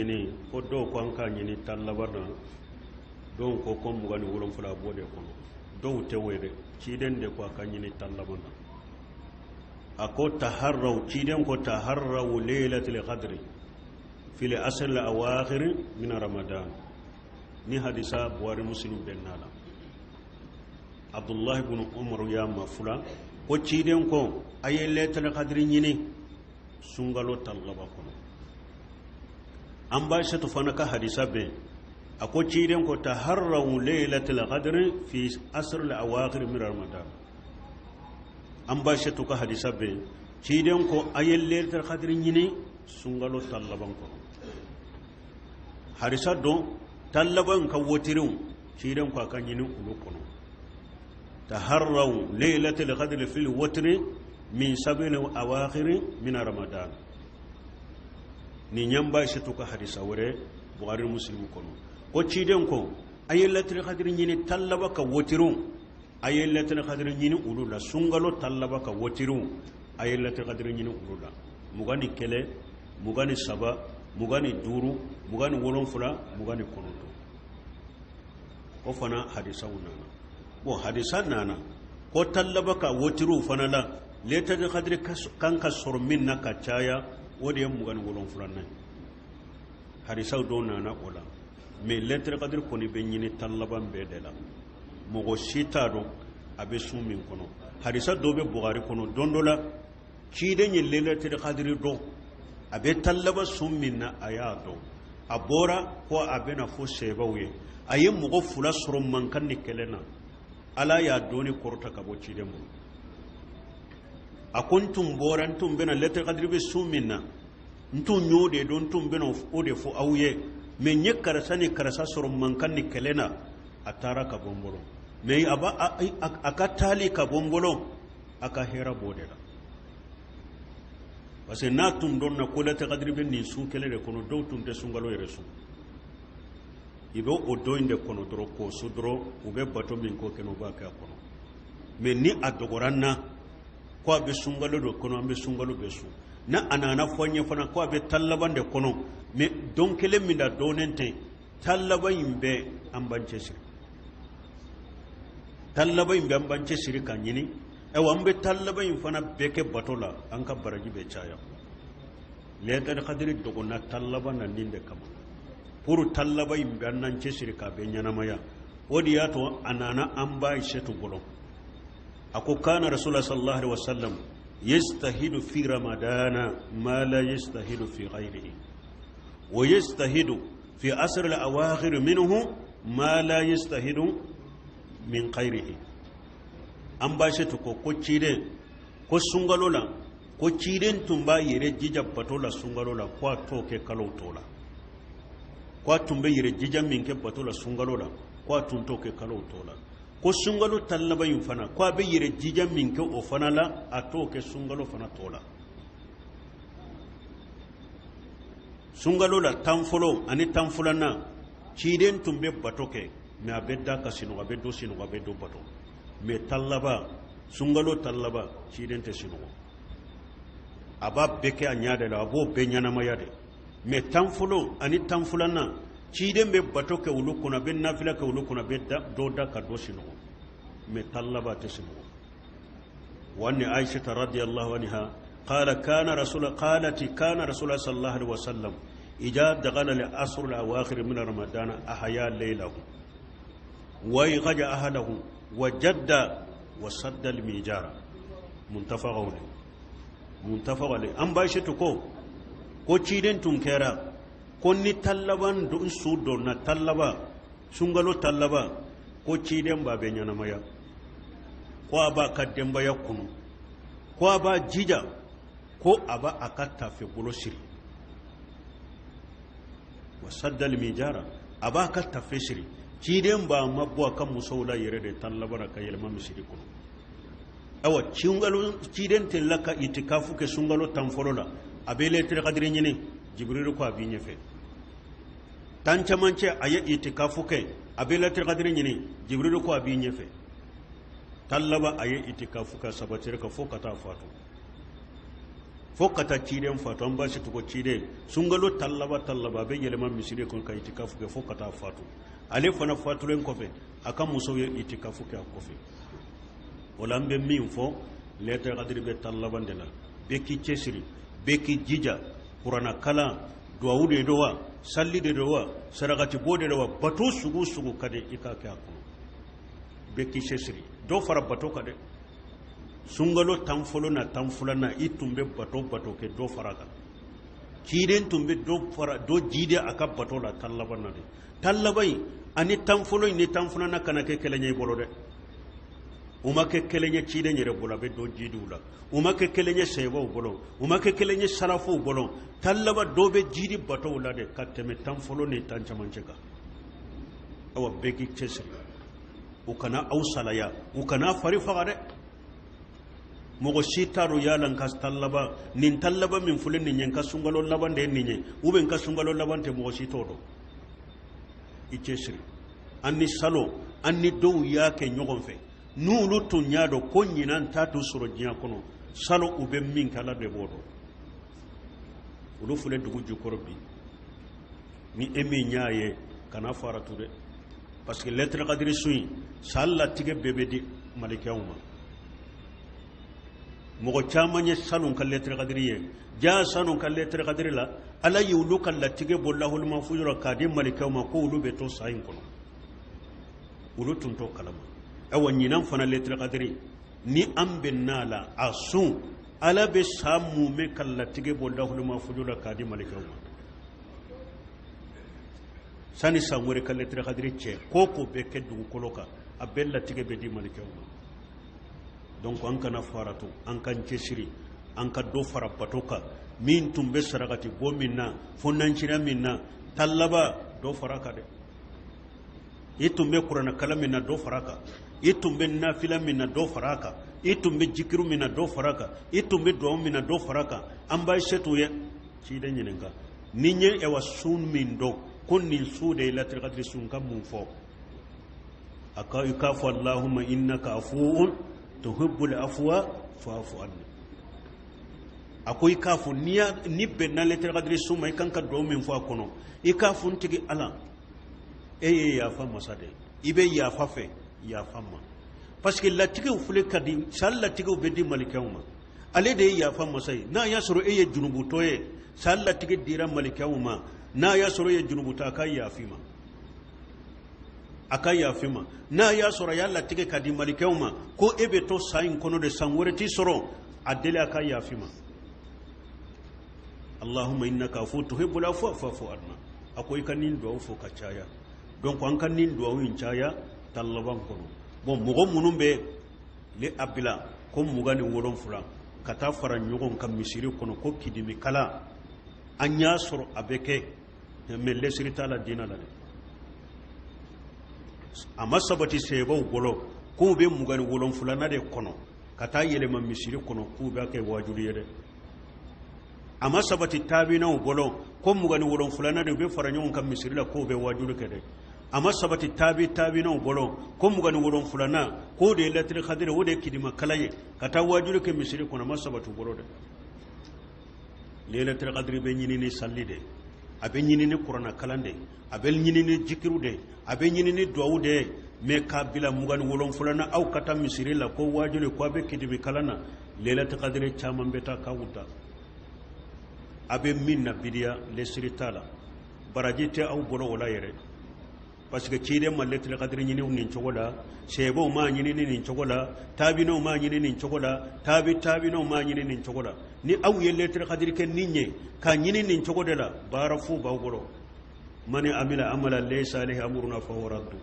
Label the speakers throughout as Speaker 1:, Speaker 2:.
Speaker 1: ɲinini ko dɔw ko an k'a ɲini 10 laban na, dɔw ko ko 27, a b'o de kɔnɔ. Dɔw tɛ o ye dɛ, ciden de ko a ka ɲini 10 laban na. A ko taharraw, ciden ko taharraw laylatul qadri fil asr al awakhir min ramadan. Ni hadisa Buhari Muslim bɛnna la. Abdullahi ibn Umar y'a mafula ko ciden ko a ye laylatul qadri ɲini sunkalo 10 laban kɔnɔ. An ba Aisatu fana ka hadisa bɛ, a ko ciden ko taharraw laylatul qadri fi asr al awakhir min ramadan. An ba Aisatu ka hadisa bɛ, ciden ko a ye laylatul qadri ɲini sunkalo 10 laban kɔnɔ. Hadisa don 10 laban ka wotiriw, ciden ko a ka ɲini olu kɔnɔ. Taharraw laylatul qadri fil wotri min sabil awakhir min ramadan. Ni ɲanba Aisatu ka hadisa wɛrɛ Bukhari Muslim kɔnɔ, ko ciden ko a ye laylatul qadri ɲini 10 laban ka wotiriw, a ye laylatul qadri ɲini olu la. Sunkalo 10 laban ka wotiriw, a ye laylatul qadri ɲini olu la. 21, 23, 25, 27, 29, o fana hadisaw nana. Bon, hadisa nana ko 10 laban ka wotiriw fana la, laylatul qadri kan ka sɔrɔ min na ka caya, o de ye 27nan ye. Hadisaw dɔw nana o la, mais laylatul qadri kɔni bɛ ɲini 10 laban bɛɛ de la. Mɔgɔ si t'a dɔn a bɛ sun min kɔnɔ. Hadisa dɔ bɛ Bukhari kɔnɔ, don dɔ la ciden ye laylatul qadri dɔn, a bɛ 10 laban sun min na, a y'a dɔn. A bɔra ko a bɛna fɔ sɛbɛw ye, a ye mɔgɔ fila sɔrɔ mankan ni kɛlɛ na. Ala y'a dɔnni kɔrɔta ka bɔ ciden bolo. A ko n tun bɔra, n tun bɛna laylatul qadri bɛ sun min na, n tun y'o de dɔn, n tun bɛna o de fɔ aw ye, mais n ye karisa ni karisa sɔrɔ mankan ni kɛlɛ na, a taara ka bɔ n bolo. Mais a ba a ka taali ka bɔ n bolo, a ka hɛrɛ b'o de la. Parce que n'a tun dɔnna ko laylatul qadri bɛ nin sun kelen de kɔnɔ, dɔw tun tɛ sunkalo yɛrɛ sun. I bɛ o don in de kɔnɔ dɔrɔn k'o su dɔrɔn, u bɛ bato min ko kɛ, u b'a kɛ a kɔnɔ. Mais ni a dɔgɔra n na ko a bɛ sunkalo de kɔnɔ, an bɛ sunkalo bɛ sun. Na a nana fɔ n ye fana ko a bɛ 10 laban de kɔnɔ, mais don kelen min da dɔnnen tɛ, 10 laban in bɛɛ an b'an cɛsiri, 10 laban in bɛɛ an b'an cɛsiri ka ɲini. Ayiwa, an bɛ 10 laban in fana bɛɛ kɛ bato la, an ka baraji bɛ caya. Laylatul qadri dɔgɔnna 10 laban na nin de kama, pour 10 laban in bɛɛ an n'an cɛsiri k'a bɛɛ ɲɛnamaya. O de y'a to a nana an ba Aisatu bolo, a ko kana rasulullah sallallahu alaihi wasallam yastahidu fi ramadana ma la yastahidu fi ghayrihi wa yastahidu fi asr al awakhir minhu ma la yastahidu min ghayrihi. An ba Aisatu ko ko ciden ko sunkalo la, ko ciden tun b'a yɛrɛ jija bato la sunkalo la, ko a t'o kɛ kalo tɔ la. Ko a tun bɛ yɛrɛ jija min kɛ bato la sunkalo la, ko a tun t'o kɛ kalo tɔ la. Ko sunkalo 10 laban in fana, ko a bɛ yɛrɛ jija min kɛ o fana la, a t'o kɛ sunkalo fana tɔ la. Sunkalo la 10 fɔlɔ ani 10 filanan, ciden tun bɛ bato kɛ, mais a bɛ da ka sinɔgɔ, a bɛ dɔ sinɔgɔ, a bɛ dɔ bato. Mais 10 laban, sunkalo 10 laban, ciden tɛ sinɔgɔ, a b'a bɛɛ kɛ a ɲɛ de la, a b'o bɛɛ ɲɛnamaya de. Mais 10 fɔlɔ ani 10 filanan, ciden bɛ bato kɛ olu kɔnɔ, a bɛ nafila kɛ olu kɔnɔ, a bɛ dɔ da ka dɔ sinɔgɔ. Mais 10 laban tɛ sinɔgɔ. Wa ni Aisha radiyallahu anha qala kana rasul qalati kana rasul sallallahu alaihi wasallam idha dakhala al-asr al-awakhir min ramadan ahya laylahu wa ighaja ahlahu wa jadda wa sadda al-mijara. Muttafaq alayhi. Muttafaq alayhi. An ba Aisha ko ko ciden tun kɛra ko ni 10 laban don su donna, 10 laban sunkalo 10 laban, ko ciden b'a bɛ ɲɛnamaya, ko a b'a ka denbaya kunu, ko a b'a jija, ko a b'a a ka tafe bolo siri, wa saddal mijara, a b'a ka tafe siri. Ciden b'a ma bɔ a ka musow la yɛrɛ de 10 laban ka yɛlɛma misiri kɔnɔ. Ayiwa, sunkalo ciden tɛ la ka itikafu kɛ sunkalo 10 fɔlɔ la, a bɛ laylatul qadri ɲini, Jibril ko a b'i ɲɛfɛ. 10 camancɛ a ye itikafu kɛ, a bɛ laylatul qadri ɲini, Jibril ko a b'i ɲɛfɛ. 10 laban a ye itikafu kɛ, sabatira ka fo ka taa fatu. Fo ka taa ciden fatu, an basi tugu ciden sunkalo tan laban, tan laban, a bɛ yɛlɛma misiri kɔnɔ ka itikafu kɛ fo ka taa fatu. Ale fana fatulen kɔfɛ, a ka musow ye itikafu kɛ a kɔfɛ. O la, an bɛ min fɔ, lɛtɛrɛ kadiri bɛ tan laban de la. Bɛɛ k'i cɛsiri, bɛɛ k'i jija. Kuranna kalan, duwawu de don wa, sali de don wa, sarakati bɔ de don wa, bato sugu sugu ka di i k'a kɛ a kɔnɔ. Bɛɛ k'i cɛsiri, dɔ fara bato kan dɛ. Sunkalo 10 fɔlɔ na, 10 filanan, i tun bɛ bato bato kɛ, dɔ fara kan. Ciden tun bɛ dɔ fara, dɔ jidi a ka bato la 10 laban na de. 10 laban in ani 10 fɔlɔ in ni 10 filanan kana kɛ kelen ye i bolo dɛ. U ma kɛ kelen ye ciden yɛrɛ bolo, a bɛ dɔ jidi u la. U ma kɛ kelen ye sahabaw bolo, u ma kɛ kelen ye salafow bolo. 10 laban, dɔ bɛ jidi batow la de ka tɛmɛ 10 fɔlɔ ni 10 cɛmancɛ kan. Awa, bɛɛ k'i cɛsiri, u kana aw salaya, u kana fari faga dɛ. Mɔgɔ si t'a dɔn yala n ka tan laban nin, tan laban min filɛ nin ye, n ka sunkalo laban de ye nin ye ou bien n ka sunkalo laban tɛ, mɔgɔ si t'o dɔn. I cɛsiri. An ni salon, an ni dɔw y'a kɛ ɲɔgɔn fɛ, n'olu tun y'a dɔn ko ɲinan ta t'u sɔrɔ diɲɛ kɔnɔ, salon u bɛ min kɛ, Ala de b'o dɔn. Olu filɛ dugu jukɔrɔ bi. Ni e min y'a ye, kana faratu dɛ, parce que lɛtɛrɛ kadiri sun in, san latigɛ bɛɛ bɛ di malikɛw ma. Mɔgɔ caman ye salon ka lɛtɛrɛ kadiri ye. Ja salon ka lɛtɛrɛ kadiri la, Ala ye olu ka latigɛ bɔ lahulima fujura k'a di malikɛw ma ko olu bɛ to san in kɔnɔ. Olu tun t'o kalama. Ayiwa, ɲinan fana lɛtɛrɛ kadiri ni an bɛ n'a la, a sun, Ala bɛ san mumɛ ka latigɛ bɔ lahulima fujura k'a di malikɛw ma sani san wɛrɛ ka lɛtɛrɛ kadiri cɛ. Ko ko bɛ kɛ dugukolo kan, a bɛɛ latigɛ bɛ di malikɛw ma. Donc an kana faratu, an k'an cɛsiri, an ka dɔ fara bato kan. Min tun bɛ sarakati bɔ min na, fo nancira min na, 10 laban, dɔ fara kan dɛ. I tun bɛ kuranɛ kalan min na, dɔ fara kan. I tun bɛ nafila min na, dɔ fara kan. I tun bɛ jikiru min na, dɔ fara kan. I tun bɛ duwawu min na, dɔ fara kan. An b'a setu ye ciden ɲininka ni n ye ɛwa sun min dɔn ko nin su de ye lɛtɛrɛ kadiri sun, ka mun fɔ? A ka i k'a fɔ: "Allahumma innaka afuwun tuhibbul afwa fa'fu anni." A ko i k'a fɔ, ni bɛnna lɛtɛrɛ kadiri sun ma, i kan ka duwawu min fɔ a kɔnɔ, i k'a fɔ: "N tigi Ala, e ye yafa masa de ye, i bɛ yafa fɛ, yafa ma." Parce que latigɛw filɛ ka di, san latigɛw bɛ di malikɛw ma. Ale de ye yafa masa ye. N'a y'a sɔrɔ e ye junubutɔ ye, san latigɛ dira malikɛw ma, n'a y'a sɔrɔ e ye junubutɔ, a ka yafi ma, a ka yafi ma. N'a y'a sɔrɔ a y'a latigɛ ka di malikɛw ma ko e bɛ to san in kɔnɔ de, san wɛrɛ t'i sɔrɔ, a deli a ka yafi ma. "Allahumma innaka afu tuhibbul afwa fa'fu anna." A ko i ka nin duwawu fɔ ka caya. Donc an ka nin duwawu in caya 10 laban kɔnɔ. Bon, mɔgɔ minnu bɛ le a bila ko 27 ka taa fara ɲɔgɔn kan misiri kɔnɔ ko kidimi kala, an y'a sɔrɔ a bɛ kɛ, mais lɛsiri t'a la diinɛ la dɛ. A ma sabati sahabaw bolo k'u bɛ 27nan de kɔnɔ ka taa yɛlɛma misiri kɔnɔ k'u b'a kɛ wajuli ye dɛ. A ma sabati taabinaw bolo ko 27nan de u bɛ fara ɲɔgɔn kan misiri la k'u bɛ wajuli kɛ dɛ. A ma sabati taabi taabinaw bolo ko 27nan k'o de ye lɛtiri kadiri, o de ye kidima kalan ye, ka taa wajuli kɛ misiri kɔnɔ. A ma sabati u bolo dɛ. Lɛtiri kadiri bɛ ɲini ni sali de, a bɛ ɲini ni kuranna kalan de, a bɛ ɲini ni jikiru de, a bɛ ɲini ni duwawu de. Mais k'a bila 27nan aw ka taa misiri la ko wajuli, ko a bɛ kidimi kalan na, lɛlɛti kadiri caman bɛ taa k'aw ta. A bɛ min na bidiya, lɛsiri t'a la, baraji tɛ aw bolo o la yɛrɛ, parce que ciden ma lɛtiri kadiri ɲini nin cogo la, sahabaw m'a ɲini nin cogo la, taabinaw m'a ɲini nin cogo la, taabi taabinaw m'a ɲini nin cogo la. Ni aw ye lɛtiri kadiri kɛ nin ye k'a ɲini nin cogo de la, baara fu b'aw bolo. "Man amila amala laysa alayhi amruna fahuwa raddu."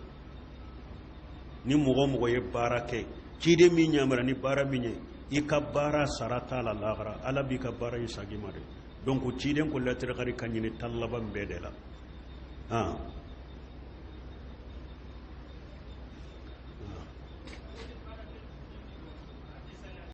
Speaker 1: Ni mɔgɔ mɔgɔ ye baara kɛ ciden min yamara ni baara min ye, i ka baara sara t'a la lahara, Ala b'i ka baara in sagi ma dɛ. Donc ciden ko lɛtiri kadiri ka ɲini 10 laban bɛɛ de la.